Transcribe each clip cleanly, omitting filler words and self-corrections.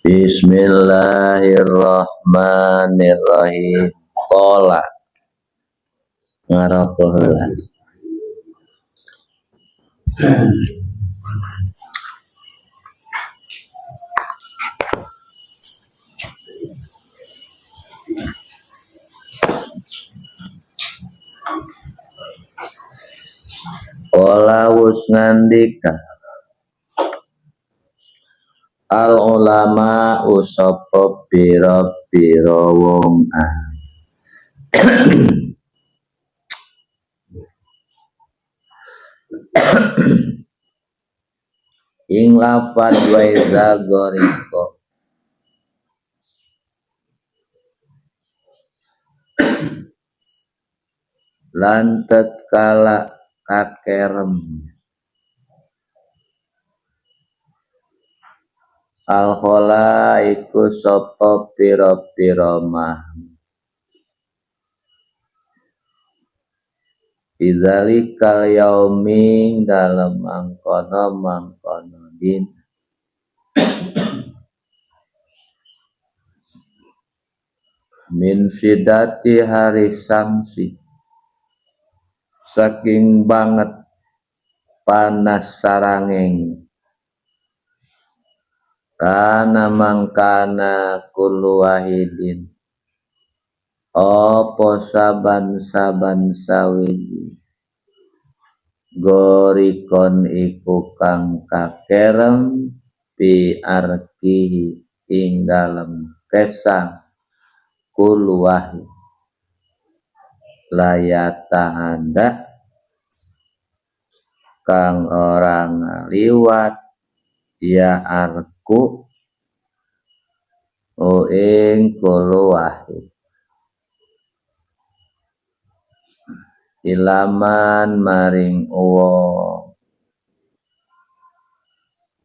Bismillahirrahmanirrahim. Qala ngaroko heula. Qala wus ngandika al ulama usapa pira-pira wong ahli. Ing lafad wa iza gharika lan tatkala kakerem al khalaiku sapa pira-pira mah idzalikal yaumi dalem mangkono-mangkono din min sidati hari samsi saking banget panas sarangeng kana mangkana kullu wahidin apa saban-saban sawiji gorikon iku kang kakerem bi arkihi ing dalem kesang kullu wahid layatahanda kang ora ngaliwat ya arku o ing kullu wahid ilaman maring uwong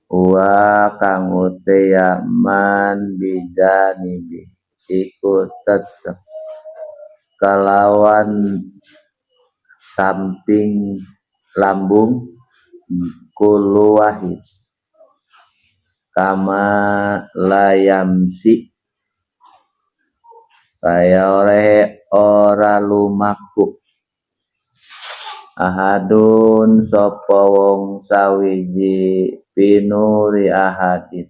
uwa kang ute yaman bidanibi iku tetep kalawan samping lambung kullu wahid kama layamsi kaya oleh ora lumaku ahadun sapa wong sawiji pinuri ahadin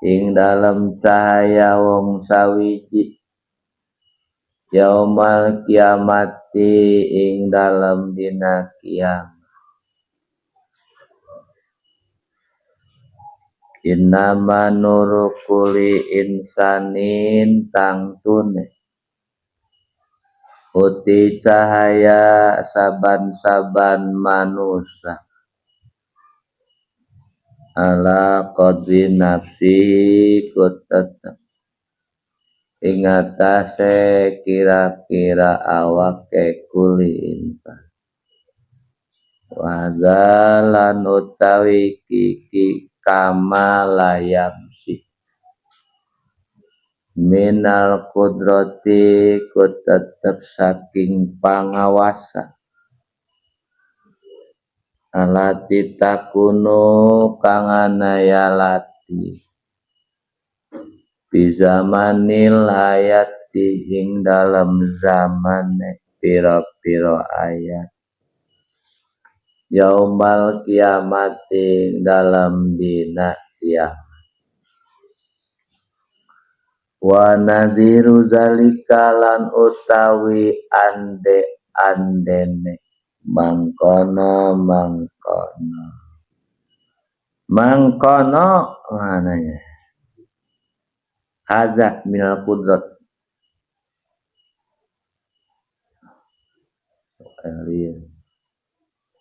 ing dalem cahaya wong sawiji yaumal kiamati ing dalem dina kiamat. Innama nuru kuli insanin tangtune uti cahaya saban-saban manusia ala qadri nafsi kutetep ing atase kira-kira awake kuli insan wa zalan utawi kiki kama layamsi minal kudrati kutetep saking pangawasa alati takunu kang anaya lati bizamanil ayati ing dalem zamane pira-pira ayat yaumal kiamati ing dalem dina kiamat. Wa nadhiru zalika lan utawi ande-andene mangkono mangkono mangkono mananya hadza minal qudrat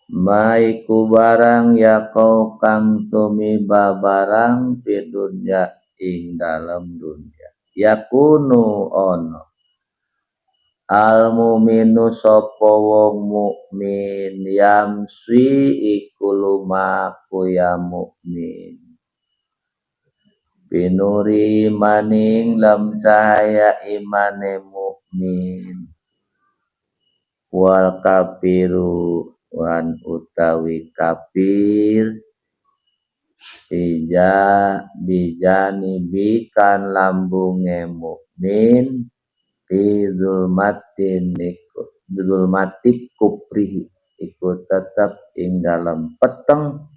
maiku barang ya kau kang tumiba barang fi dunya ing dalem dunya yakunu ono al muminu sapa wong mukmin yamsi iku lumaku ya mukmin binuri maning lam cahaya imane mukmin wal kafiru wan utawi kafir Bija bijanibi kan lambunge mukmin fi zulmatin iku zulmatik kufrihi iku tetep ing dalem peteng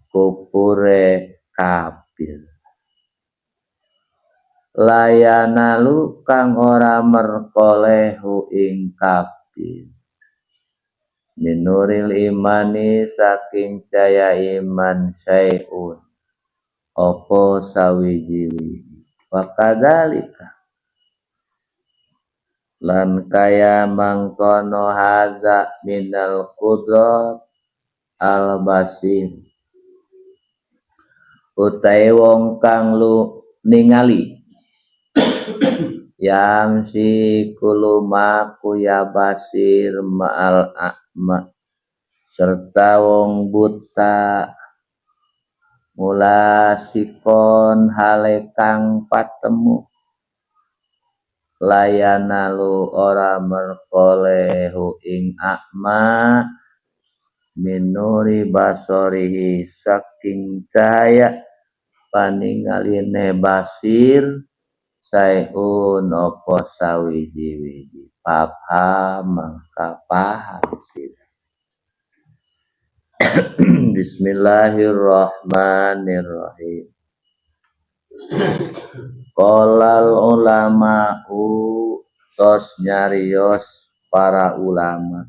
kufure kafir. Layanalu kang ora merkolehu ing kafir minuril imani saking caya iman syai'un apa sawiji-wiji wa kadzalika lan kaya mangkono hadza minal qudrat al basir utai wong kang lu ningali yamsi kulumaku ya basir ma'al a'ma serta wong buta mula sikon hale kang patemu layanalu ora merkolehu ing a'ma minuri basorihi saking cahaya paningaline basir saeun apa sawiji-wiji paham mangka paham sira. Bismillahirrahmanirrahim. Qolal ulama'u tos nyarios para ulama.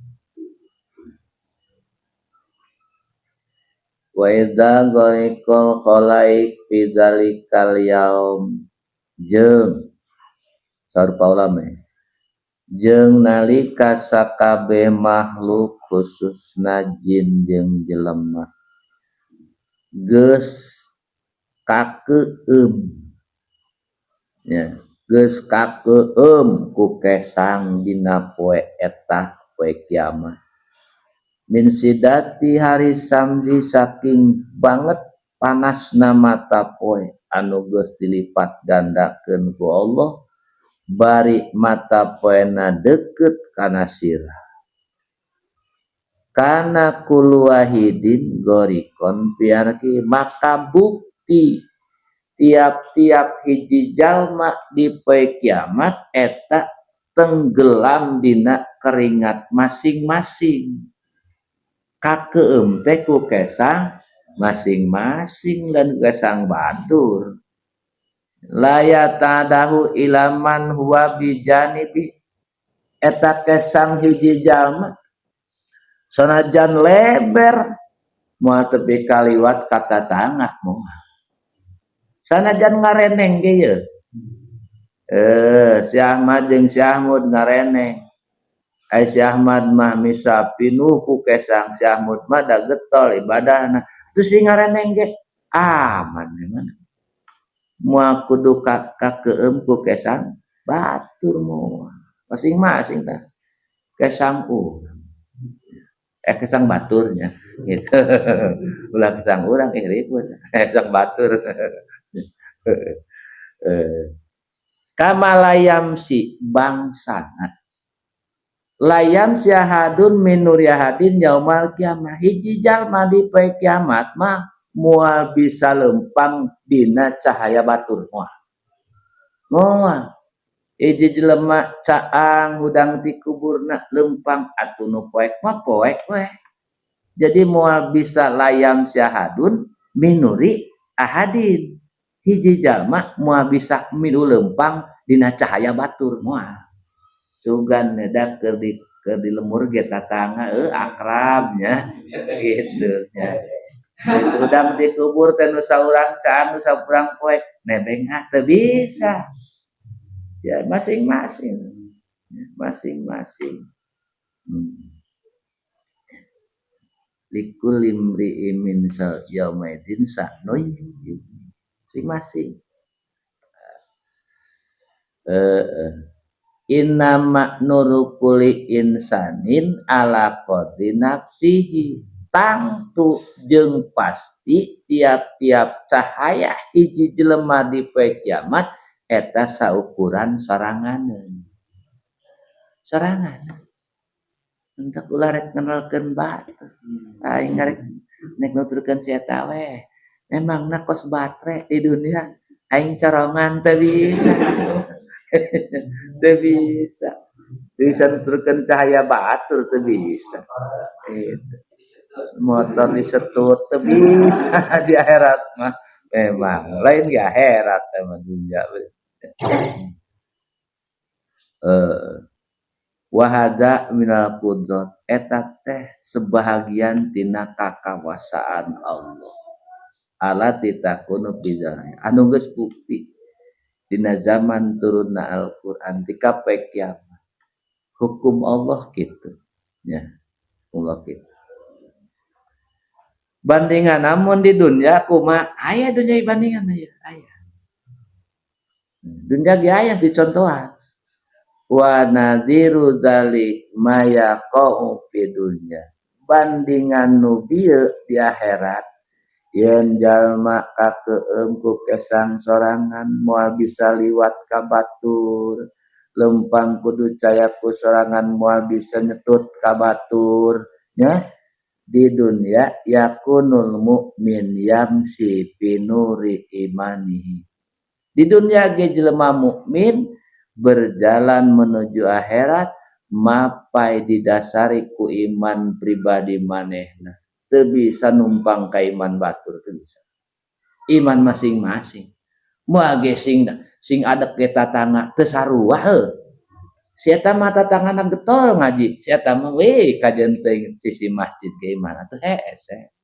Wa idza gharikal khalaik fi dzalikal yaum jeung saur pa ulama jeung nalika sakabeh makhluk khususna jin jeung jelema geus kakeum nya geus kakeum ku kesang dina poe eta poe kiamat min sidati hari samji saking banget panasna mata poe anu geus dilipat gandakeun ku Allah bari mata poena deukeut kana sirah kana kullu wahidin gorikon piarki maka bukti tiap-tiap hiji jalma di poe kiamat eta tenggelam dina keringat masing-masing kakeum teh ku kesang masing-masing dan kesang batur la yatadahu ilaman huwa bijanibi eta kesang hiji jalma sanajan leber moal tepi kaliwat ka tatangga moal sanajan ngareneng ge ye si Ahmad jeung si Ahmud ngareneng ai si Ahmad mah misa pinuh ku kesang si Ahmud mah da getol ibadahna terus si ngareneng ge aman mana moal kudu kakeum ku kesang batur moal masing-masing tah kesang urang kesang baturnya gitu ulah kesang urang ribut kesang batur kamalayam si bangsana layam syahadun minur yahadin yaumal kiamah hiji jalma di poe kiamat mah moal bisa lempang dina cahaya batur moal moal hiji jelema caang hudang ti kuburna lempang atuh nu poek mah poek we jadi moal bisa layam syahadun minuri ahadin hiji jalma moal bisa milu lempang dina cahaya batur moal sugan da keur di lemur ge tatangga akrabnya gitu nya itu hudang dikubur teh nu saurang caang nu saurang poek nebeng ah teu bisa ya masing-masing masing-masing likul imri'in min yaumaidin sa'nun masing-masing innama nuru kulli insanin ala qadri nafsihi tangtu jeung pasti tiap-tiap cahaya hiji jelema di poe kiamat eta saukuran soranganeun sorangan entak ulah rek ngenalkeun batur aing rek nek nuturkeun si eta we Memangna kos batre di dunia aing corongan teu bisa. Teu bisa. Teu bisa nuturkeun cahaya batur teu bisa. Itu. Motor disetut teu bisa di akhirat mah. Memang lain di akhirat mah dunia. Wahada minal qudrat eta teh sebahagian tina kakawasaan Allah. Alati takunu fi zaman anu geus bukti dina zaman turunna Al-Qur'an ti ka poe kiamat. Hukum Allah kitu nya, Allah kitu. Bandingan namun di dunia kumaha aya dunia bandingan aya aya. Dunia ge aya dicontohan. Wa nadhiru dzalik ma yaqa'u fi dunya. Bandingan nu bieu di akhirat yen jalma kakeueum ku kesang sorangan moal bisa liwat ka batur, lempang kudu caya ku sorangan moal bisa nyetut ka batur nya. Di dunia yakunul mukmin yamsi fi nuri imanihi. Di dunia ge jelema mukmin berjalan menuju akhirat mapai didasari ku iman pribadi manehna. Teu bisa numpang ka iman batur, teu bisa. Iman masing-masing. Moal ge sing adek ge tatangga teu sarua heuh. Si eta mah tatangana getol ngaji, si eta mah we kajeun teuing sisi masjid ge iman atuh hese.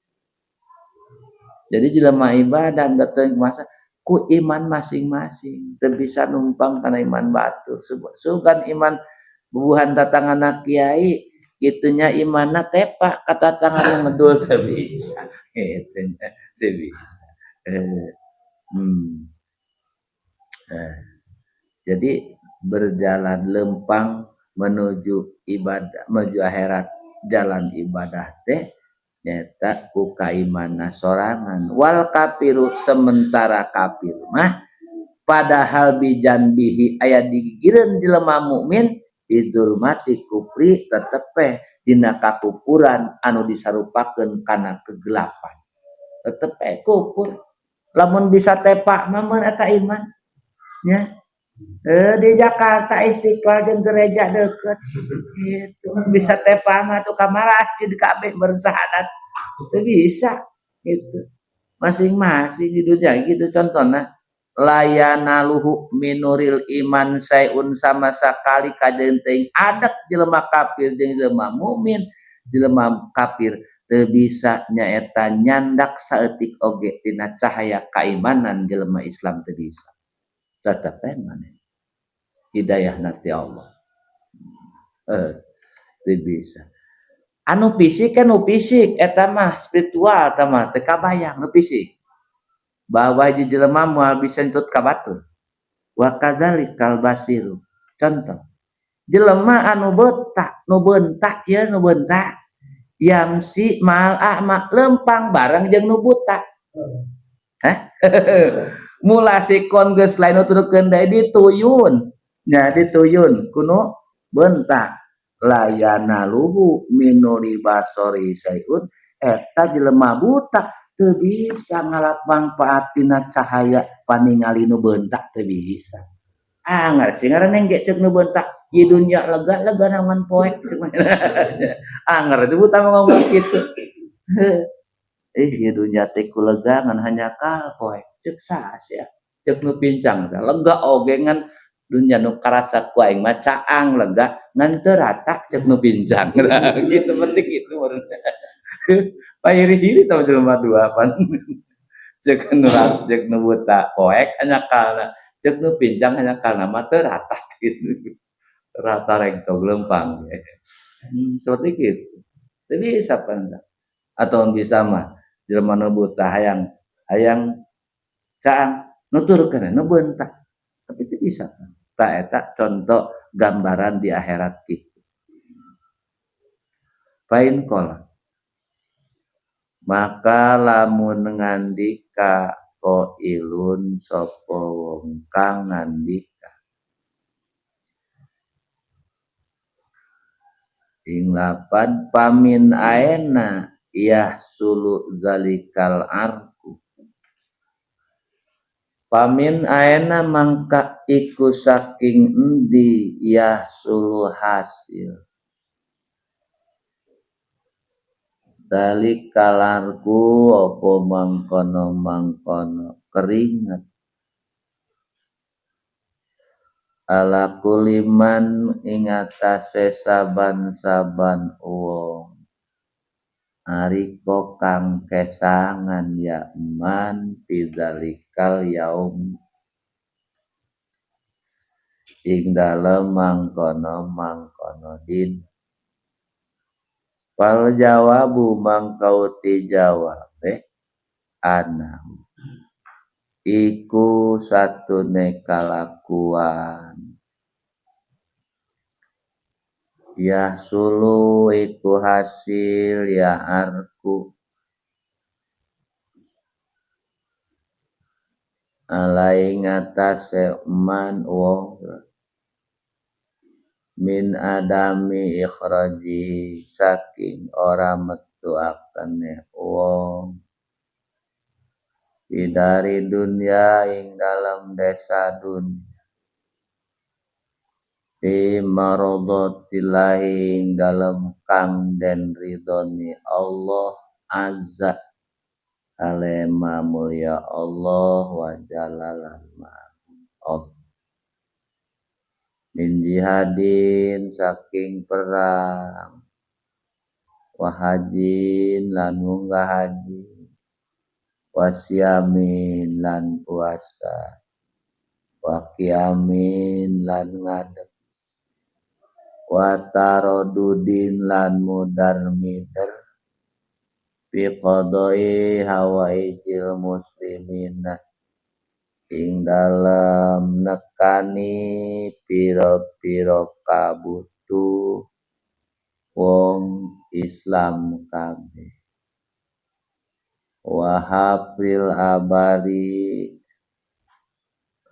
Jadi jelema ibadah getol masa ku iman masing-masing, teu bisa numpang kana iman batur. Sugan iman bubuhan tatangana kiai gitunya imanna tepa ka tatangana medul teu bisa. Kitu nya teu bisa. Jadi berjalan lempang menuju ibadah, menuju akhirat, jalan ibadah teh nyaeta ku kaimanna sorangan. Wal kafiru sementara kafir mah padahal bijan bihi aya digigireun jelema mukmin idul mati kufri tetep teh dina kakufuran anu disarupakeun kana kegelapan. Tetep teh kufur. Lamun bisa tepak mah mun eta iman nya. Di Jakarta Istiqlal jeung gereja deukeut gitu bisa tepak mah tuh kamarah di kabeh bersahadat teu bisa gitu. Masing-masing di dunia gitu contohna layanaluhu minuril iman sayun sama sakali kajeun teuing adek jelema kafir jeung jelema mukmin. Jelema kafir teu bisa nyaeta nyandak saeutik oge tina cahaya kaimanan jelema Islam teu bisa. Tetep we maneh hidayahna ti Allah. Teu bisa. Anu fisik kan nu fisik eta mah spiritual eta mah teu kabayang nu fisik. Bahwa hiji jelema moal bisa nyetut ka batur. Wa kadzalikal basiru. Contoh jelema anu buta, nu beunta ieu nu beunta yamsi mal a'ma lempang bareng jeung nu buta. Hah? Mula sikon geus lain nuturkeun deui dituyun. Nya dituyun kuno beunta. Layanaluhu minuri basori sayun eta jelema buta teu bisa ngalap manfaat tina cahaya paningali nu beunta teu bisa. Ah ngarsi ngaran ge ceuk nu beunta di dunia lega-lega naon poek ceuk mah. Ah ngarti buta mah ngomong kitu. Ih dunia teh ku lega ngan hanya kal poek ceuk saha sia. Ceuk nu pincang teh lega oge ngan dunia nu karasa ku aing mah caang lega ngan teu rata ceuk nu pincang. Nah, seperti kitu maksudna. Pahiri-hiri tah jelema dua pan. Ceuk nu ceuk nu buta poek hanya kalna, ceuk nu pincang hanya kalna mah teu rata gitu. Rata rengtog lempang. Seperti gitu. Teu bisa pan. Atau bisa mah jelema nu buta hayang hayang caang nuturkeun nu beunta. Tapi teu bisa pan. Ta eta contoh gambaran di akhirat kitu. Fain qala maka lamun ngandika qailun sapa wong kang ngandika ing lapad pamin aena yahsulu zalikal arku Pamin aena mangka iku saking endi yahsulu hasil dalikal arku apa mangkono-mangkono keringet ala kuliman ing atase saban-saban wong arika kang kesangan ya man bidzalikal yaum ing dalem mangkono-mangkono din. Fal jawabu mangkauti jawabe ana iku satune kalakuan yahsulu iku hasil ya arku alai ngatasé man wong min adami ikhrajihi saking ora metuakene wong bidari dunya ing dalam desa dunya fi maradhatillahi ing dalem kang den ridhoni Allah azza alema mulya Allah wa jalalan Allah min jihadin saking perang wa hajin lan munggah haji wasiamin lan puasa wa qiyamin lan ngadeg wa taradudin lan mudar mider fi qadai hawaijil muslimina ing dalem nekani pira-pira kabutuh wong Islam kabeh wa hafril abari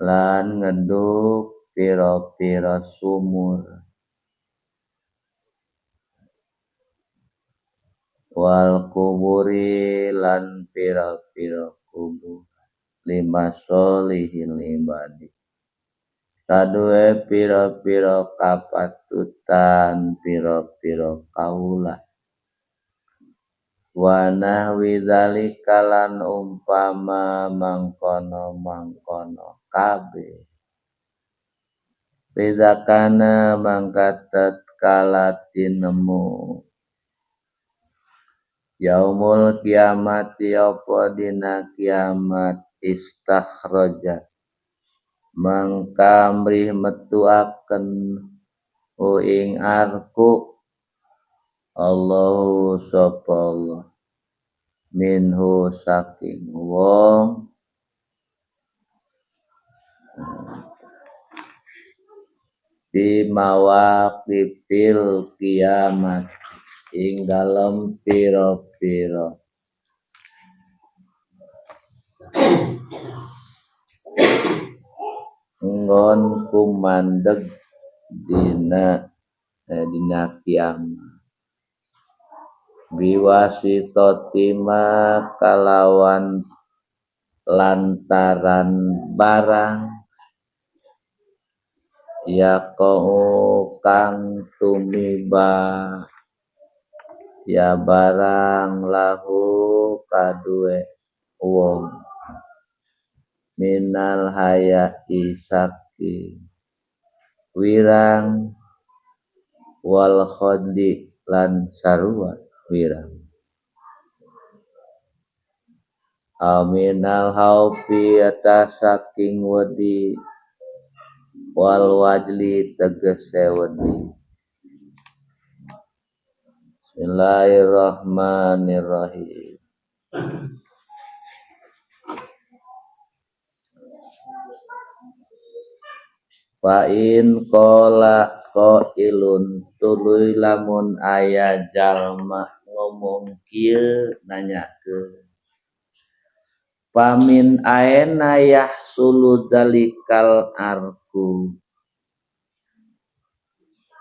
lan ngeduk pira-pira sumur wal kuburi lan pira-pira kubur lima solihil ibadi kaduwe pira-pira kapatutan pira-pira kaula wa nahwi dzalika lan umpama mangkono-mangkono kabeh bidakana mangka tatkala tinemu yaumul kiamati apa dina kiamat istakhraja mangka mrih metuaken ing arku Allahu sapa Allah minhu saking wong di mawaqifil kiamat ing dalem pira-pira nggon kumandeg dina kiamat biwasitati ma kalawan lantaran barang yaqau kang tumiba ya barang lahu kaduwe wong minal hayai saking wirang wal khadli lan sarua wirang aminal haufi atas saking wedi wal wajli tegese wedi. Bismillahirrahmanirrahim. Fa in qala qailun tuluy lamun aya jalma ngomong kieu nanyakeun pamin aena yahsulu dalikal arku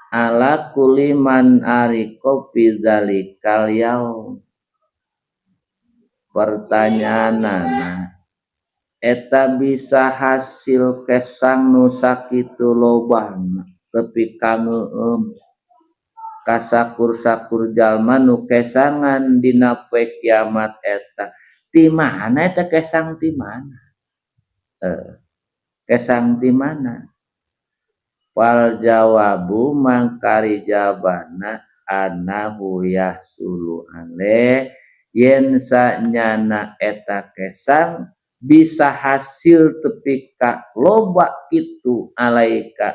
ala kuliman ariko bidzalikal yaum. Pertanyaanana Eta bisa hasil kesang nu sakitu lobana tepi ka ngeueum kasakur-sakur jalma nu kesangan dina poe kiamat eta. Ti mana eta kesang, ti mana? Kesang ti mana? Fal jawabu mangkari jawabana annahu yahsulu ale yen sanyana eta kesang bisa hasil tepi ka loba kitu alaika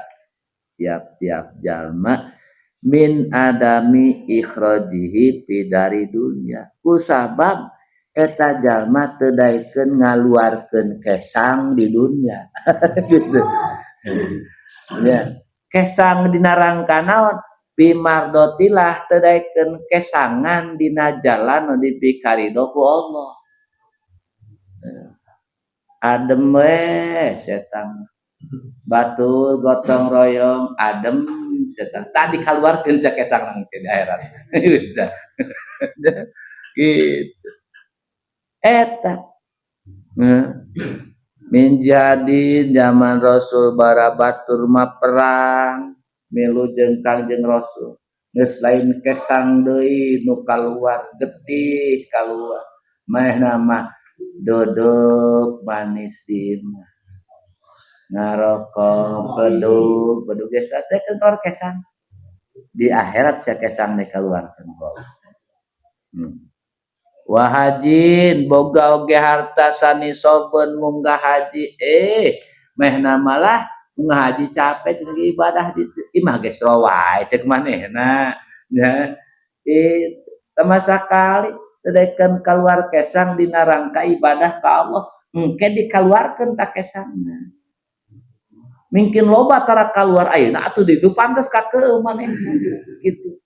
tiap-tiap jalma min adami ikhrajihi fi dari dunya kusabab eta jalma teu daekeun ngaluarkeun kesang di dunya gitu ya. Kesang dina rangka naon? Bimardotillah, teu daekeun kesangan dina jalan nu dipikarido ku Allah. Adem we setan, batur gotong royong adem setan tadi kaluarkeun cek kesang nang di akhirat bisa gitu eta. Min jadi zaman Rasul bara batur mah perang milu jeung Kangjeng Rasul, geus lain kesang deui nu kaluar, getih kaluar, manehna mah duduk manis di imah, ngarokok bedug bedug, geus teh keluar kesang. Di akhirat sia kesang teh kaluarkeun. Wa hajin, boga oge harta sanisobeun munggah haji, mehna malah munggah haji capek cenah, ibadah di imah geus wae cek manehna nya. Sama sakali teu daekeun kaluar kesang dina rangka ibadah ka Allah, engke dikaluarkeun ta kesangna. Mungkin loba tara kaluar ayeuna atuh ditu pantes ka keueuh manehna gitu.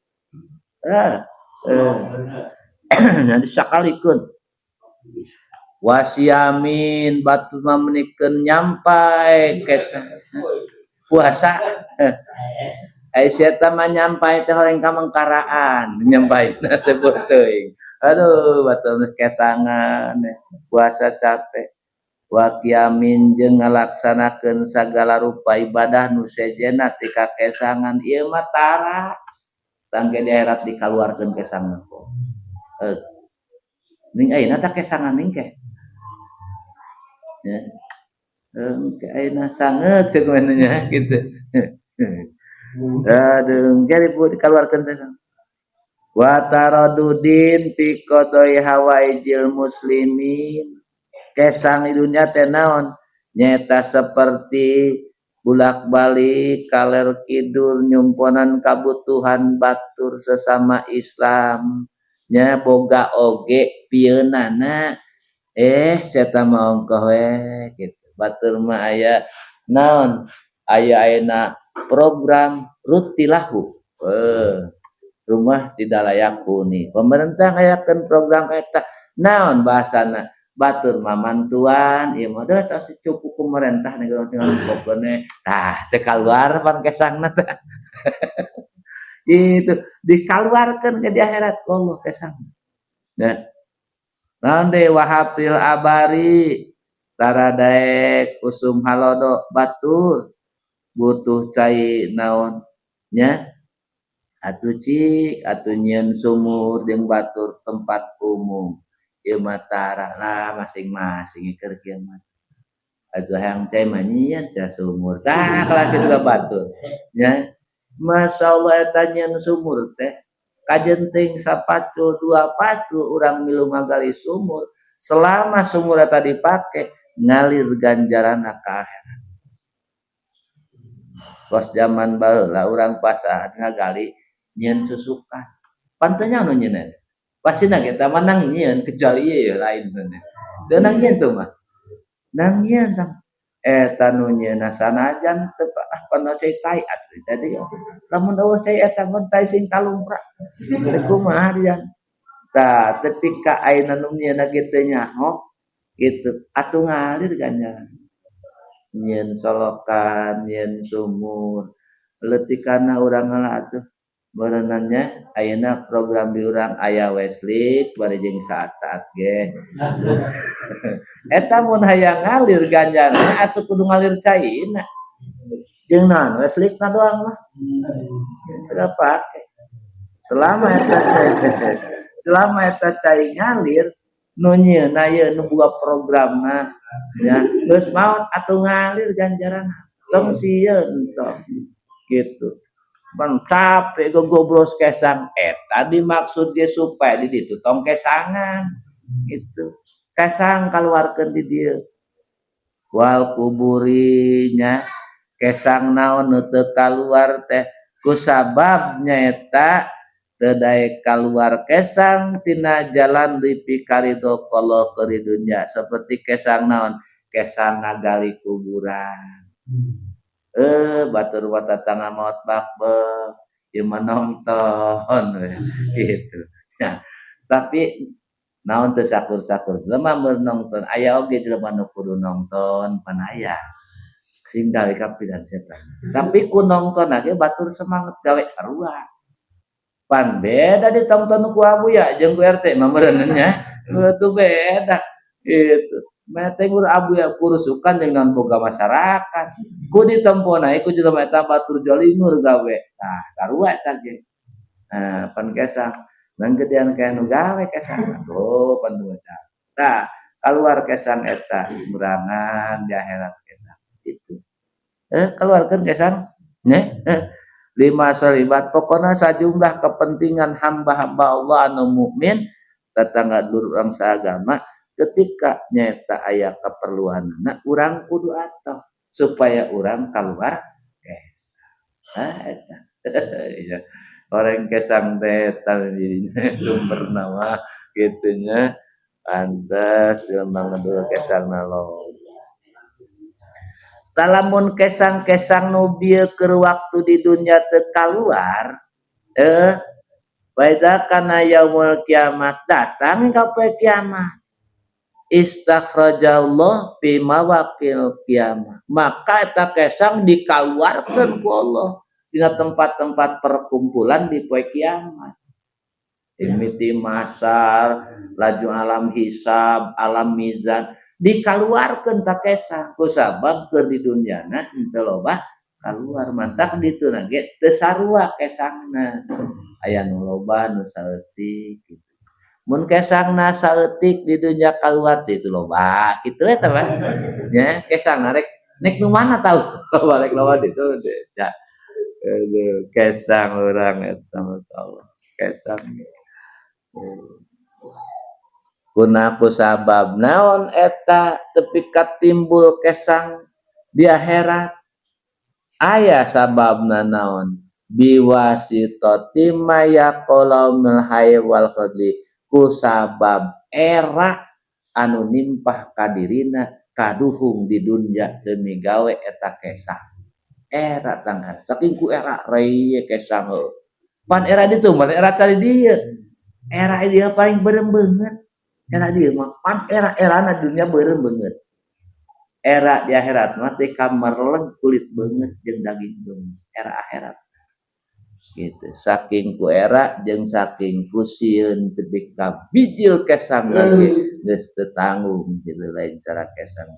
Jadi sakalikeun wasiamin, batur mah menikeun nyampai kesang puasa. Ai sia mah nyampai teh horeng kamengkaraan nyampai sebut teuing. Aduh, batur kesangan puasa capek. Wa qiyamin, jeung ngalaksanakeun sagala rupa ibadah nu sejenna ti kakesangan ieu mah tara tangke di akhirat dikaluarkeun kesangna. Ning ayeuna tah kesangan ning ke ya engke ayeuna sangeut ceuk manehna gitu. Aduh, engke dikaluarkeun kesang. Wa taradudin fi qadai hawaijil muslimin, kesang di dunia teh naon? Nyata seperti bulak-balik kaler kidul nyumponan kabutuhan batur sesama Islam nya. Boga oge pieunana, eta mah ongkoh we gitu. Batur mah aya naon, aya ayeuna program rutilahu, rumah tidak layak huni, pemerintah ngayakeun program eta naon bahasana, batur mah mantuan ieu mah deuh tos cukup pemerintah nih tinggal pokoknya. Tah, teu kaluar pan kesangna teh itu, dikaluarkeun ke di akhirat Allah kesang. Nah, naon deui? Wahafril abari, tara daek usum halodo batur butuh cai naon nya atuh, cik atuh nyieun sumur jeung batur tempat umum ieu mah tara lah, masing-masing keur kieu mah atuh hayang cai mah nyieun sia sumur. Tah, kalah kitu ka batur nya. Masyaallah, eta nyieun sumur teh kajen teuing sapacul dua pacul urang milu ngagali sumur, selama sumur eta dipake ngalir ganjaranna ka akhirat. Kos zaman baheula urang pasar ngagali nyieun susukan pan teu nyaho nu nyieun, pastina kita mah nang nyieun, kecuali ieu lain teu nang nyieun tuh mah nang nyieun. Tah, eta nu nyieunna sanajan teu ah pan cai tai atuh. Jadi lamun eueuh cai eta ngon tai sing kalumpra teh kumaha dia. Tah, tepi ka ayeuna nu nyieunna ge teu nyaho gitu atuh ngalir ganjaran. Nyieun solokan, nyieun sumur leutikana urang heula atuh. Berenannya ayeuna program di urang aya Weslik bari jeung saat-saat ge. Eta mun hayang ngalir ganjarna atuh kudu ngalir caina. Jeung naon Weslikna doang mah. Teu pake. Selama eta cai ngalir nu nyieunna ieu nu boga programna ya geus maot atuh ngalir ganjaranna. Tong sieun tong gitu. Bang capek gogobros kesang eta dimaksud ge supaya di ditu tong kesangan gitu. Kesang kaluarkeun di dieu. Wal kuburinya kesang naon nu teu kaluar teh kusabab nyaeta teu daek kaluar kesang tina jalan dipikarido Allah keur di dunya seperti kesang naon kesang ngagali kuburan. Batur wa tatangga maot bakbek ieu mah nonton we gitu. Nah, tapi naon teu sakur-sakur jelema mun nonton aya oge jelema nu kudu nonton pan aya sing gawe kapiran setan. Tapi ku nonton ge batur semangat gawe sarua. Pan beda ditonton ku abuya jeung ku RT mah meureun nya. Itu beda gitu. Mete ngur abuya kurusukan jeung naon boga masyarakat. Ku ditempona ku jelema eta batur jolingur gawe. Tah sarua eta ge. Nah, pan kesang nang gedean kayak nu gawe kesang. Oh, pan dua. Tah, keluar kesang eta berangan di akhirat kesang itu. Keluarkeun kesang nya. Lima salibat pokona sajumlah kepentingan hamba-hamba Allah anu mukmin tetangga dulur urang saagama ketika nyaeta aya keperluanana urang kudu atoh supaya urang keluar kesang. Ah eta. Iya. Orang kesang teh eta sumber nama kitu nya pantes jelema ngedul kesangna loba. Lamun kesang-kesang nu bieu keur waktu di dunya teu kaluar, wa kana yaumul kiamat datang ka poe kiamat. Istakhrajallahu fi mawaqil kiamat. Maka eta kesang dikaluarkeun ku Allah dina tempat-tempat perkumpulan di poe kiamat. Imiti masar, laju alam hisab, alam mizan dikaluarkeun ta kesang kusabab keur di dunyana henteu loba kaluar mantak dituna ge teu sarua kesangna. Aya nu loba nu saeutik gitu. Mun kesangna saeutik di dunya kaluar teh itu loba kitu eta mah. Nya kesangna rek nek nu mana tahu loba rek loba ditu ya. Aduh, kesang urang eta masyaallah. Kesang. Kuna kusabab naon eta tepi ka timbul kesang di akhirat aya sababna naon biwasitati mayaqala minal hayy wal khadli kusabab era anu nimpah kadirina kaduhung di dunya demi gawe eta kesang era tanggal saking ku era reye kesang pan era ditu mah era cari dieu era dia paling beureum beungeut era dia mah pan era-erana dunia beureum beungeut era di akhirat mah teh kamerleg kulit beungeut jeung daging beungeut era akhirat gitu saking ku era jeung saking ku sieun tepi ka bijil kesang lagi geus teu tanggung gitu lain cara kesang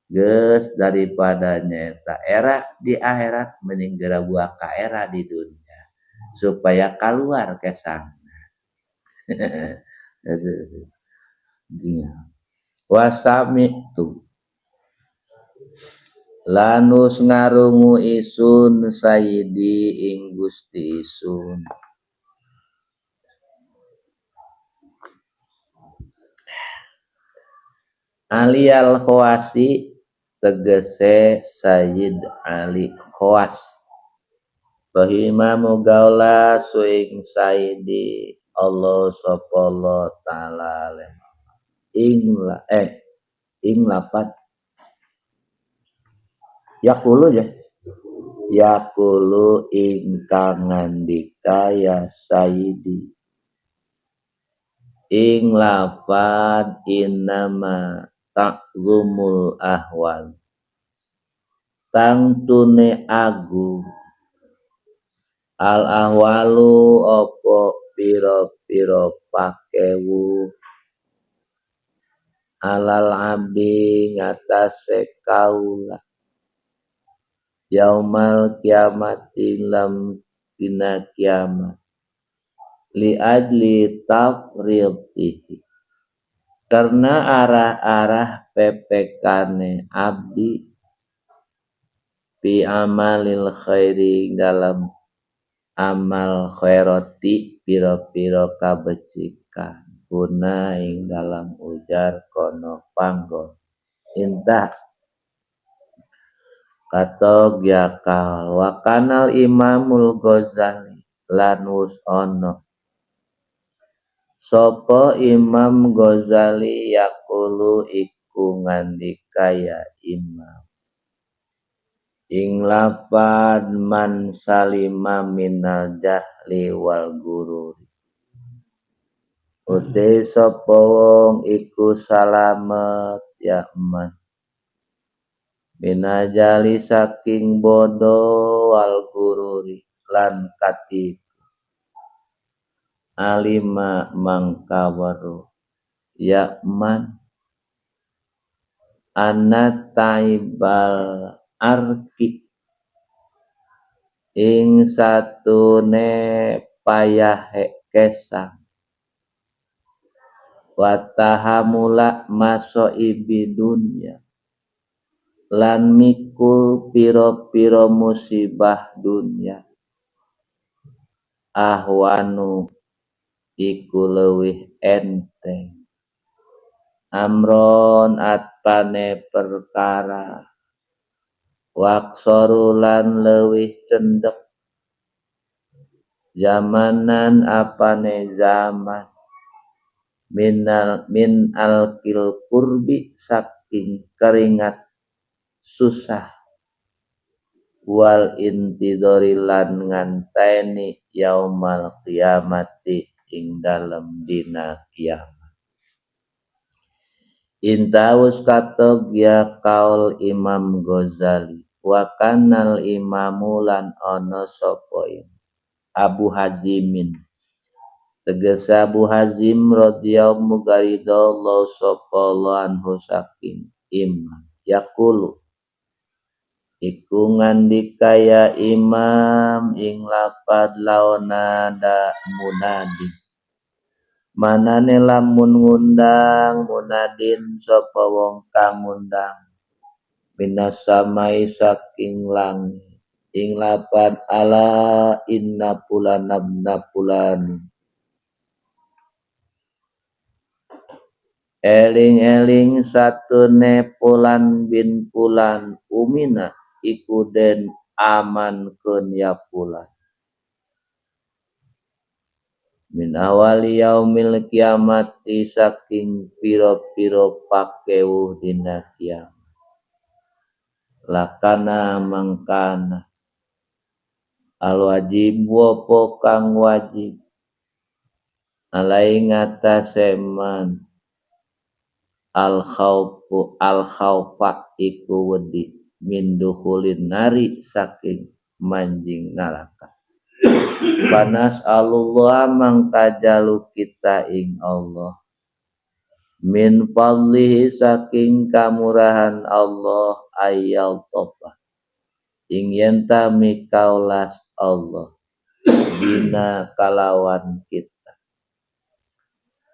geus daripada nyaeta era di akhirat mending geura buah ka era di dunia supaya kaluar kesang. Wasami tu lanus ngarungu isun sayyidi ing Gusti isun Ali al-Khawasi tegese Sayyid Ali Khawas Rahima mugaula suing sayyidi Allah sapa Allah taala ing la ing lapat yaqulu ya yaqulu ingkang ngandika ya sayyidi ing lafad innama ta'zumul ahwal tangtune agung Al ahwalu apa pira-pira pakewu alal abdi ngatasé kaula yaumal kiamati lam dina kiamat li ajli tafridihi karena arah-arah PPK-ne abdi fi amalil khairi dalam amal khairati pira-pira kabecikan guna ing dalam ujar kono panggon intah kato yakal wa kanal Imamul Ghazali lan wus ana sapa Imam Ghazali yaqulu iku ngandika ya imam ing lapad man salima minal jahli wal gurur ute sapa wong iku salamet ya man minal jahli saking bodo wal gururi lan katipu alima mangka weruh ya man anna taibal arki ing satune payahe kesang wa tahamula masoibi dunya lan mikul pira-pira musibah dunya ahwanu iku leuwih enteng amron atpane perkara waksoru lan leuwih cendek zamanan apane zaman minal min alkil kurbi saking keringat susah wal intidori lan nganteni yaumal kiamati ing dalem dina kiamat. Intaus katok ya kaul Imam Ghazali wa kanal imamu lan ana sapa Abu Hazimin tegese Abu Hazim radhiyallahu garidallahu sapa anhu saking imam yaqulu iku ngandika ya imam ing lapad laonada munadi manane lamun ngundang munadin sapa wong kang ngundang minas samai saking langit ing lapad ala inna fulan abna fulan eling-eling satune fulan bin fulan umina iku den amankeun ya fulan min awali yaumil kiamati saking pira-pira pakewuh dina kiamat lakana mangkana al wajib apa kang wajib alai ngatasé man al khaufu al khaufa iku wedi min dukhulin nari saking manjing neraka panas alullah mangka jalu kita ing Allah min fadlihi saking kamurahan Allah ayyal sofa ing yen ta mikaulas Allah bina kalawan kita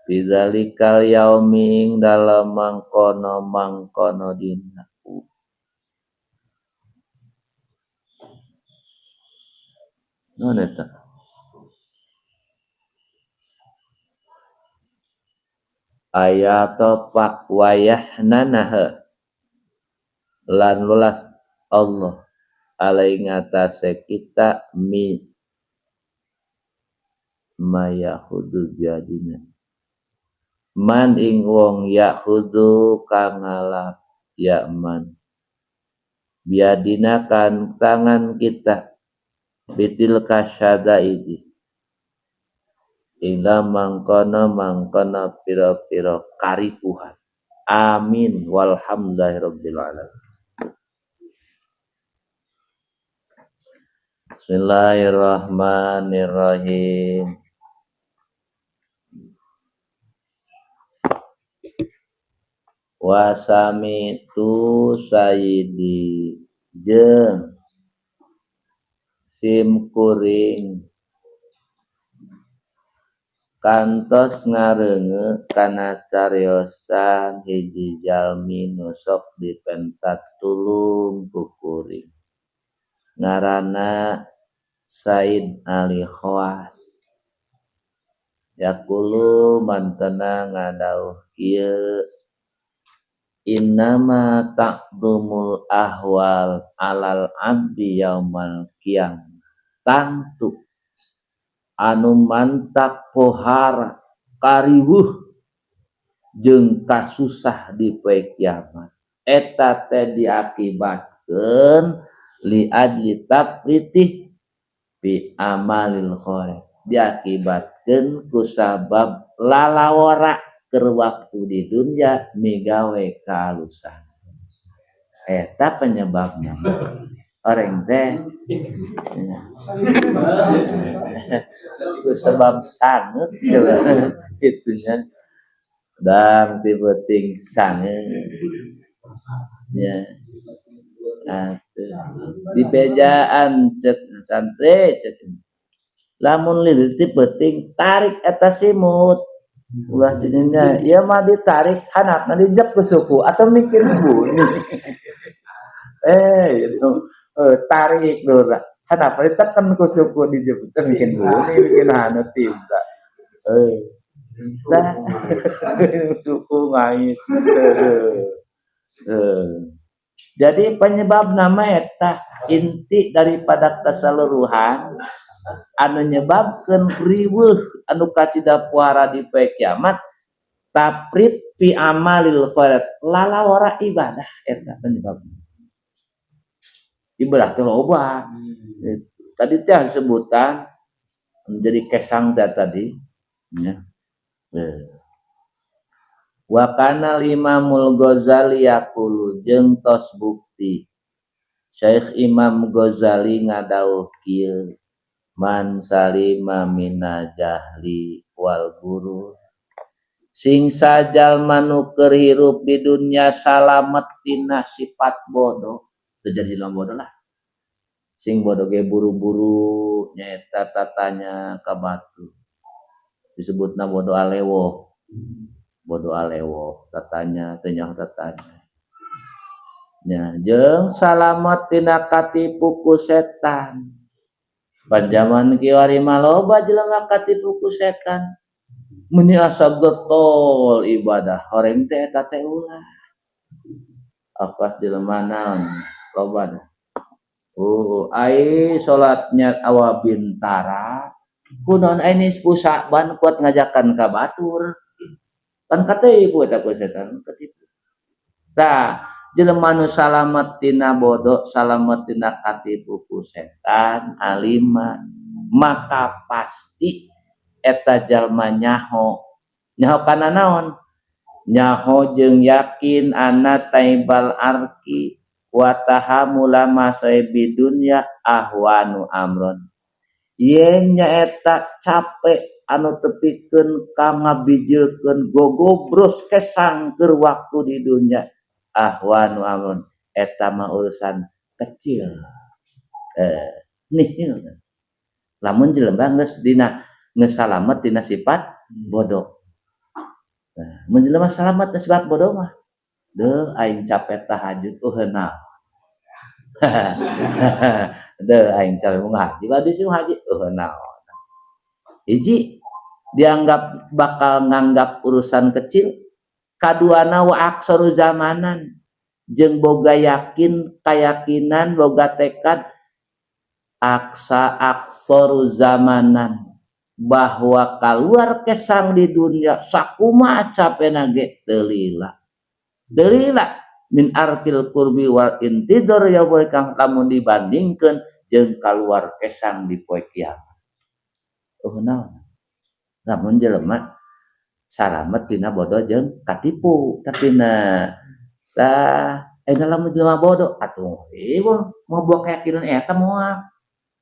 bidzalikal yaumi ing dalem mangkono-mangkono dina. Naon eta? Ayat pak wayahnana lan welas Allah alai ngatasé kita mi mayahudu biadina man ing wong yahudu kang ngalap ya man biadina kan tangan kita bitil kasyadaidi ing mangkono-mangkono pira-pira karipuhan. Amin walhamdulillahirabbil alamin. Bismillahirrahmanirrahim. Wasamitu sayyidi jeung sim kuring kantos ngareungeuk kana cariosan hiji jalmi nu sok dipenta tulung ku kuring ngaranna Said Ali Khawas yaqulu mantena ngadawuh kieu innama ta'dhumul ahwal alal abdi yaumal qiyamah tangtu anu mantak pohara kariweuh jeung kasusah di poe kiamat eta teh diakibatkeun li ajli tafritih bi amalil khair diakibatkeun ku sabab lalawara keur waktu di dunya migawe kaalusan eta penyebabna orang teh ku sebab sangeut itunya dan ti beuting sangeut nya atuh dibejaan cek santri cek lamun lilit ti beuting tarik eta simut ulah jadinya ieu mah ditarik handapna dijep ku suku atau mikir bunyi gitu tarik dulu handapna ditekan ku suku dijep teh bikin bunyi bikin haneut tiba dah suku ngait. Jadi penyebab nama eta inti daripada keseluruhan anu nyebabkeun riweuh anu kacida puara di poe kiamat tafrid fi amalil khairat lalawara ibadah eta penyebabna. Ibadah teh loba. Tadi teh sebutan menjadi kesang teh tadi nya. Wa kanal Imamul Ghazali yaqulu jeung tos bukti Syekh Imam Ghazali ngadawuh kieu man salima minal jahli wal gurur sing sajalma nu keur hirup di dunya salamet tina sifat bodoh teu jadi jelema bodoh lah sing bodoh ge buru-buru nyaeta tatanya ka batu disebutna bodoh alewoh bodoh alewoh tatanya teu nyaho tatanya nya jeung salamet tina katipu ku setan panjaman kiwari mah loba jelema katipu ku setan meuni asa getol ibadah horeng teh eta teh ulah akas jelema naon loba dah ai salatnya awa bintara kunaon ai nisfu Sa'ban kuat ngajakan ka batur kan katipu eta ku setan katipu tah jelema nu salamet tina bodoh salamet tina katipu ku setan alima maka pasti eta jalma nyaho nyaho kana naon nyaho jeung yakin anna taibal arki wa tahamula masaibi dunya ahwanu amron yen nyaeta capek anu tepikeun ka ngabijilkeun gogobros kesang keur waktu di dunya ahwanu amron eta mah urusan kecil nihil lamun jelema geus dina geus salamet dina sifat bodoh. Nah, mun jelema salamet dina sifat bodoh mah deuh aing capek tahajud naon. Deuh aing capek mun haji bade sih haji naon. Hiji dianggap bakal nganggap urusan kecil, kaduana wa aksaru zamanan jeung boga yakin kayakinan boga tekad aksa aksaru zamanan bahwa keluar kesang di dunia sakumaha capena ge teu lila. Teu lila min arkil kurbi wal intidor yaumil qiyamah lamun dibandingkeun jeung kaluar kesang di poe kiamat. Naon? Lamun jelema salamet tina bodoh jeung katipu tapi na tah lamun jelema bodoh atuh ieu mah buah keyakinan eta moal.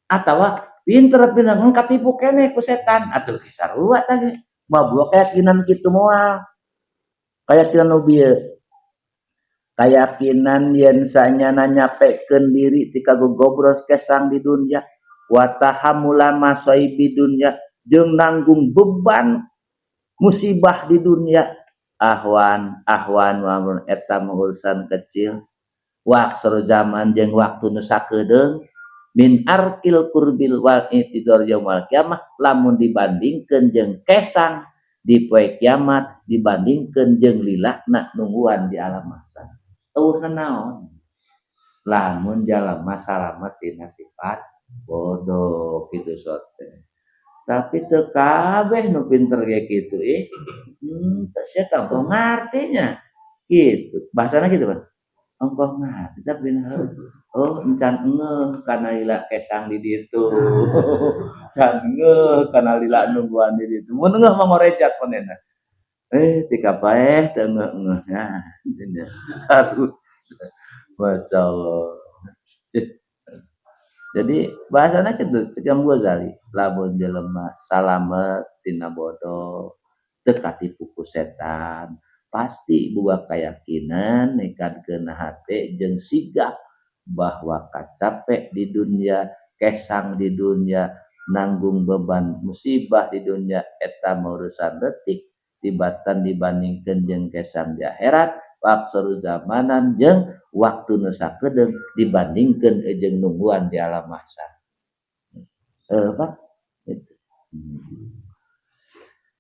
Atawa pinter-pinter katipu keneh ku setan atuh sarua tah ge. Mabua keyakinan kitu moal. Keyakinan nu bieu. Keyakinan yen sanyana nyapekeun diri ti kagogobros kesang di dunya wa tahammula masaibi dunya jeung nanggung beban musibah di dunya ahwan ahwan wa eta mah urusan kecil waktu zaman jeung waktu nu sakedeung min arkil kurbil wal intidor yaumil kiamah lamun dibandingkeun jeung kesang di poe kiamat dibandingkeun jeung lilana nungguan di alam mahsyar. Eueuh naon lamun jalma salamet tina sifat bodoh kitu sote. Tapi teu kabeh nu pinter ge kitu ih. Teu sia teh ongkoh ngartinya. Kitu. Bahasana kitu kan. Ongkoh ngarti tapi oh encan ngeuh kana lila kesang di ditu. Can ngeuh kana lila nungguan di ditu. Mun ngeuh mah ngorejat manehna. Tika paeh teu ngeuh-ngeuh nya. Harus. Masyaallah. Jadi bahasana kitu cek Imam Ghazali, lamun jelema salamet tina bodoh, teu katipu ku setan, pasti boga keyakinan nekadkeun hate jeung sigap bahwa kacape di dunia, kesang di dunia, nanggung beban musibah di dunia eta mah urusan leutik tibatan dibandingkeun jeung kesang di akhirat, waktu zamanan jeung waktu nu sakedeung dibandingkeun jeung nungguan di alam mahsyar. Pak gitu.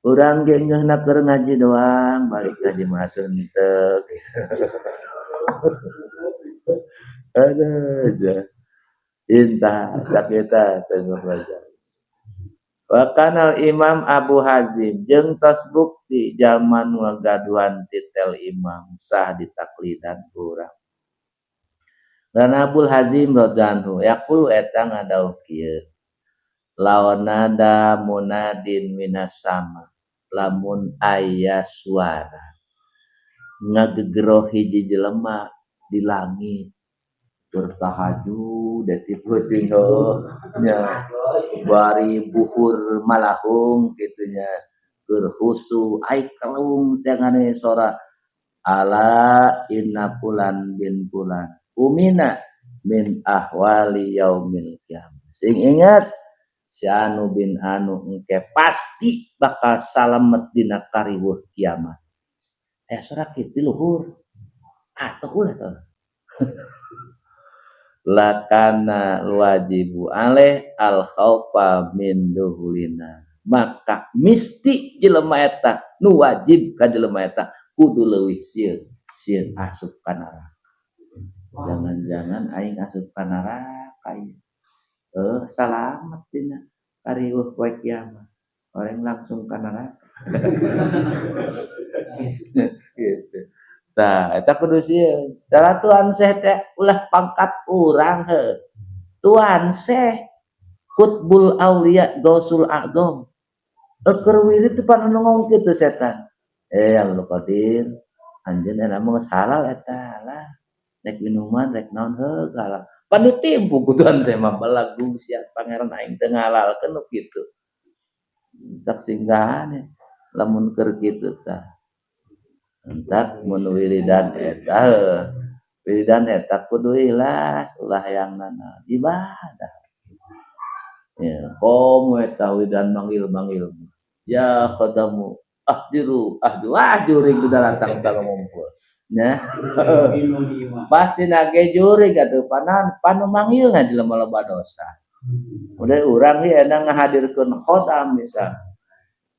Urang ge ngeuhna keur ngaji doang, balik ngaji mah henteu gitu. Aduh, ja. Intah sakita tengok baca. Wa kanal Imam Abu Hazim jeung tos bukti zaman ngagaduhan titel imam sah ditaklidan urang. Dan Abu Hazim radhiyallahu yaqulu eta ngadawuh kieu. Lawanada munadin minas sama lamun aya suara ngagegero hiji jelema di langit bertahajud deti peuting nya bari buhur malahung kitu nya keur khusu ai kelung teh ngane sora ala inna fulan bin fulan umina min ahwali yaumil kiamah. Sing ingat si anu bin anu engke pasti bakal salamet dina kariweuh kiamat. Sora kitu luhur. Atuh ulah tah. Lakana wajibu alaih al khaufa min duhulina. Maka misti jelema eta nu wajib ka jelema eta kudu leuwih sieun, sieun asup ka neraka. Jangan-jangan aing asup ka neraka ieu. Salamet dina kariweuh poe kiamat. Orang langsung ka neraka. Gitu. Nah, eta kudu sieun. Cara Tuan Syekh teh ulah pangkat urang heuh. Tuan Syekh Qutbul Aulia Gausul A'zam. Keur wirid teh pan anu ngomong kitu setan. Abdul Qadir, anjeun enak mah geus halal eta lah. Rek minuman rek naon heuh halal. Pan ditimpu ku Tuan Syekh mah balagung sia pangeran aing teu ngahalalkeun nu kitu. Tak singgahan lamun keur kitu tah. Entak mun wiridan eta wiridan eta kudu ikhlas ulah hayang nanaon ibadah. Ya, komo eta wiridan manggil-manggil. Ya khadamu ahdiru ahdiru ah jurig udah latang tang ngumpul. Nya. Pasti nage jurig atuh panan panu manggilna jelema loba dosa. Udah urang ge endang ngahadirkeun khodam misal.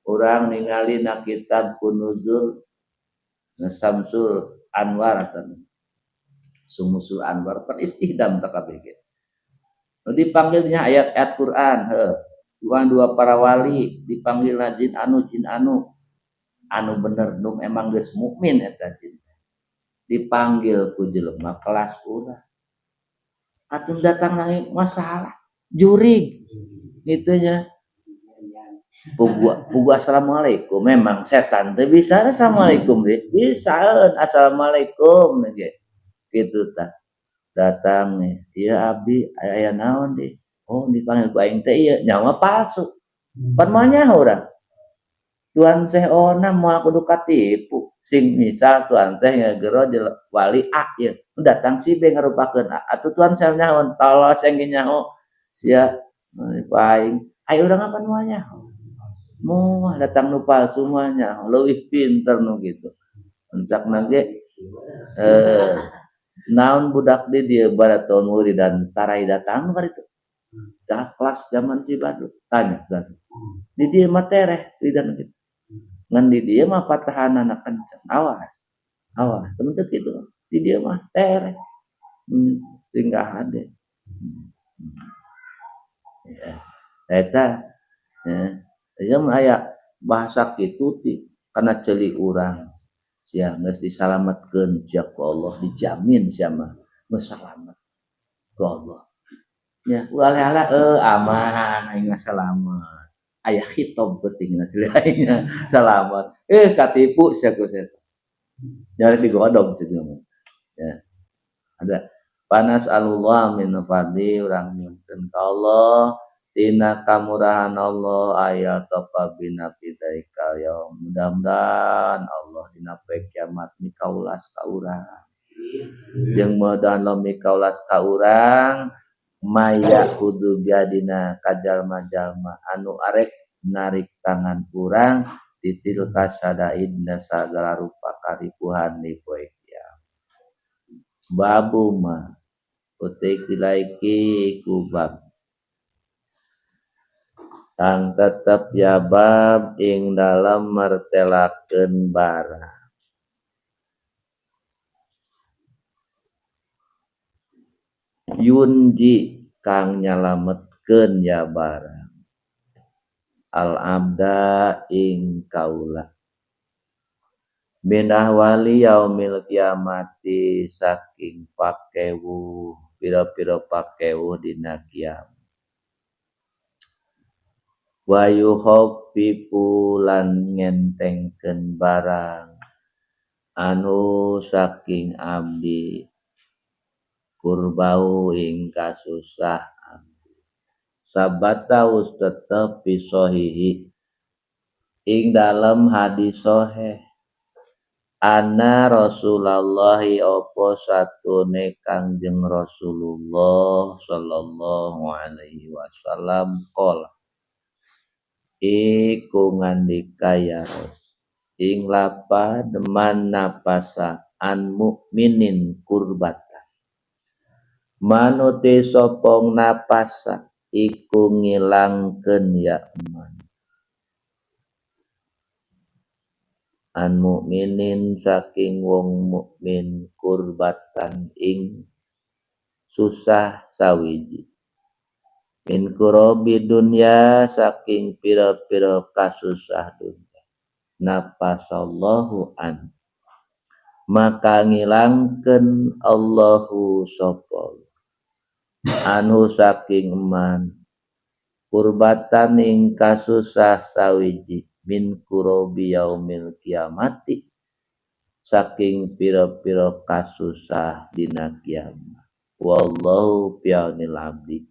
Urang ningali na kitab Kunuzul Samsul Anwar atau Sumusul Anwar per istihdam tak kabeh ge. Nu dipanggilnya ayat-ayat Quran heuh. Dua para wali dipanggil jin anu jin anu. Anu bener nu emang geus mukmin eta jin. Dipanggil ku jelema kelas urang. Atuh datang lagi masalah jurig gitu nya. Pugu assalamualaikum memang setan teu bisa assalamualaikum deh. Bisaeun assalamualaikum ge. Kitu tah. Datang nih, ieu abdi aya naon deui? Oh dipanggil ku aing teh ieu nyawa palsu. Pan moal nyaho urang. Tuan Syekh Ona moal kudu katipu. Sing misal Tuan Syekh ngagero wali A ieu. Datang si B ngarupakeun A. Atuh Tuan Syekh nyaho tolos yang nyaho sia aing. Ai urang apa moal nyaho. Moal datang nu palsu moal nyaho, leuwih pinter nu kitu. Encakna ge naon budak di dieu baraton wiridan tarai datang nu karitu. Dah kelas zaman si Badru tanya Badru. Di dieu mah tereh wiridan kitu. Ngan di dieu mah patahanana kenceng. Awas. Awas temen teu kitu. Di dieu mah tereh. Sehingga hade. Ya. Eta ya. Ieu mah aya bahasa kitu ti kana ceuli urang. Sia geus disalametkeun sia ku Allah, dijamin sia mah geus salamet ku Allah. Ya, ulah aleh-aleh aman aing mah salamet. Aya khitab pentingna ceuli aing salamet. Katipu sia ku setan. Nyari digodog situ mah. Ya. Ada panas alullah min fadli urang nyunkeun ka Allah tina kamurahan Allah aya topa bina fidaikal yaum. Mudah-mudahan Allah dina poe kiamat mikaulas ka urang. Jeung mudah-mudahan Allah mikaulas ka urang maya kudu biadina kajalma-jalma anu arek narik tangan urang titil kasadaidna sagala rupa karipuhan di poe kiamat. Babu ma utik dilaiki ku bab kang tetep ya bab ing dalem mertelakeun barang. Yunji kang nyalametkeun ya barang al abda ing kaula min ahwali yaumil kiamati saking pakewuh pira-pira pakewuh dina kiamat. Wa yukhaffifu lan ngentengkeun barang anu saking abdi kurbau ing kasusah abdi sabata wus tetep fi sahihi ing dalem hadis sahih anna Rasulullahi apa satune Kangjeng Rasulullah sallallahu alaihi wasallam qala iku ngandika ya Rasul ing lapad man napasa an mukminin kurbata manuti sapa napasa iku ngilangkeun ya man an mukminin saking wong mukmin kurbatan ing susah sawiji min kurobi dunya saking pira-pira kasusah dunya napasallahu an maka ngilangkeun Allahu sapa anhu saking man kurbatan ing kasusah sawiji min kurobi yaumil kiamati saking pira-pira kasusah dina kiamat wallahu bi'aunil abdi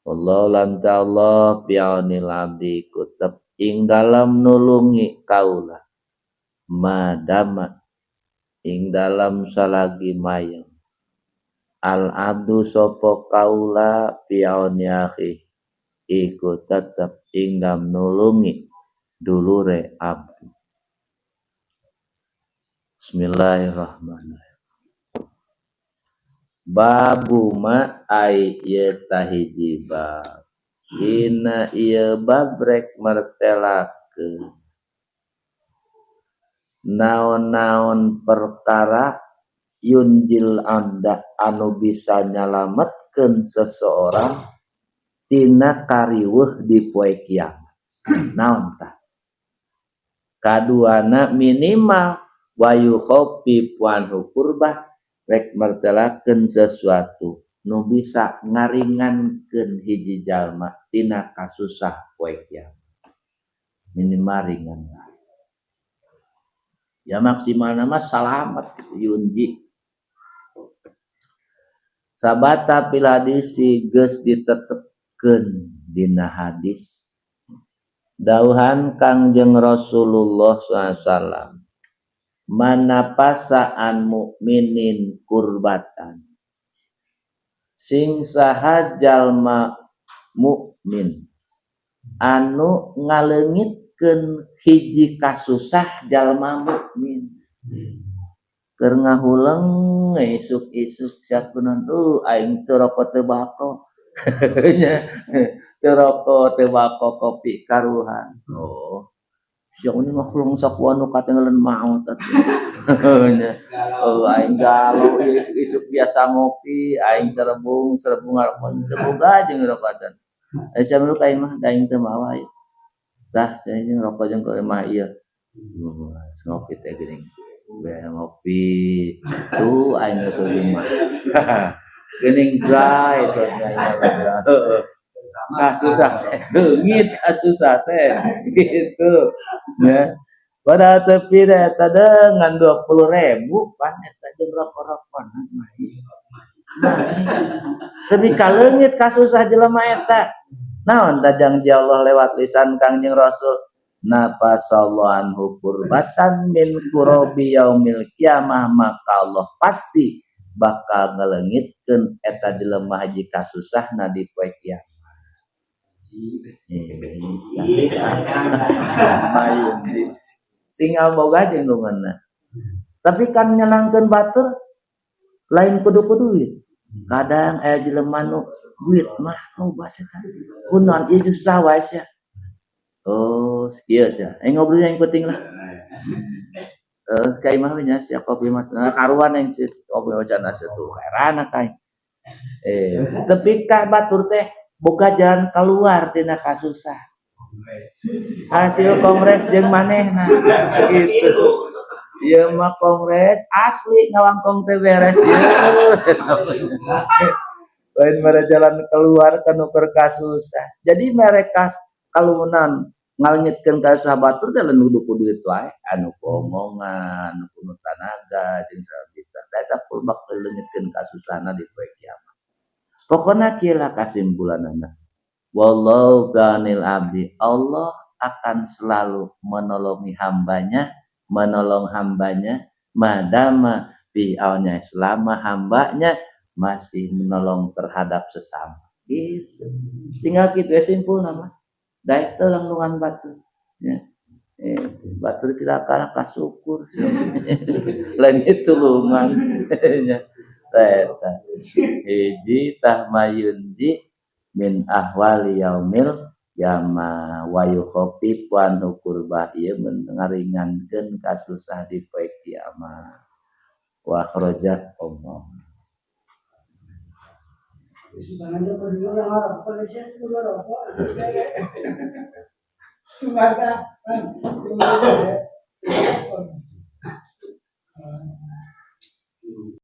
wallahu lan ta'ala bi'aunil abdi kutep ing dalam nulungi kaula madama ing dalam salagi mayang al abdu sapa kaula bi'auni akhi iku tetep ing dalam nulungi dulure abdi. Bismillahirrahmanirrahim. Babu ma ai ieu tahiji bab. Dina ieu bab rek mertelakeun naon-naon perkara yunjil anda anu bisa nyalametkeun seseorang tina kariweuh di poe kiamat. Naon tah? Kaduana minimal wa yukhaffifu anhu kurbah rek mertelakeun sesuatu nu bisa ngaringankeun hiji jalma tina kasusah poe kiamat. Minimal ringan. Ya maksimal nama salamet yunji. Sabata fil hadisi, geus ditetepkeun dina hadis, dawuhan Kangjeng Rasulullah SAW, man nafasa an mukminin kurbatan, sing saha jalma mukmin anu ngaleungitkeun hiji kasusah jalma mukmin. Keur ngahuleng isuk-isuk, sakunan aing teu rokok teu bako nya, teu rokok teu bako, kopi karuhan. Oh, sia ini ngahuleng sakuan nu katinggalan maot atuh nya. Oh, aing galau ieu, isuk-isuk biasa ngopi aing serebung serebung, ngarokok teu boga jeung rokokan. Eh, sia ka imah da aing teu mawa ieu. Tah, sia ngrokok jeung ka imah ieu. Ngopi teh geuning. Be ngopi tuh aing geus mah. Geuning dry soalnya aing. Heeh. Kasusah teh, leungit kasusah teh gitu. Ya. Padahal teu pira eta ngan 20.000 pan eta jeung rokok-rokona mah. Tapi kaleungit kasusah jelema eta. Naon da janji Allah lewat lisan Kangjeng Rasul? Nafasallahu anhu kurbatan min kurobi yaumil kiamah, maka Allah pasti bakal ngeleungitkeun eta jelema hiji kasusahna di poe kiamat. Eh, mayun tinggal boga jeung lunganna. Tapi kan nyenangkeun batur lain kudu ku duit. Kadang aya jelema nu duit mah loba setan. Kunaon ieu susah wae sia. Oh, kieu sia. Aing ngobrol yang penting lah. Eh, ka imah we nya sia kopi mah. Nah, karuan aing kopi mah cenah tuh kaerana ka aing. Eh, tapi ka batur teh boga jalan keluar tina kasusah. Hasil kongres jeung manehna gitu. Ieu mah kongres asli ngawangkong teh beres ieu. Lain mere jalan keluar ka nu keur kasusah. Jadi mereka kaluhunan ngaleungitkeun kasusah batur teh lain kudu ku duit wae, anu ku omongan, anu ku tanaga jeung sabisa. Da eta bakal leungitkeun kasusahna di poe kiamat. Pokona kieu lah kasimpulanana. Wallahu fi aunil abdi. Allah akan selalu menolongi hambanya, menolong hambanya madama fi aunnya, selama hambanya masih menolong terhadap sesama. Gitu. Tinggal kitu ya simpul nama. Daek teu langlungan batur. Ya. Eh, batur cilaka kasukur. Lain itu tulungan. Nya. Eta. Hiji tah mayunji min ahwali yaumil kiamah wa yukhaffifu anhu kurbah, ieu ngaringankeun kasusah di poe kiamat. Wa akhraja Allah. Sebenarnya berdua ngerokok, saya juga rokok. Masa,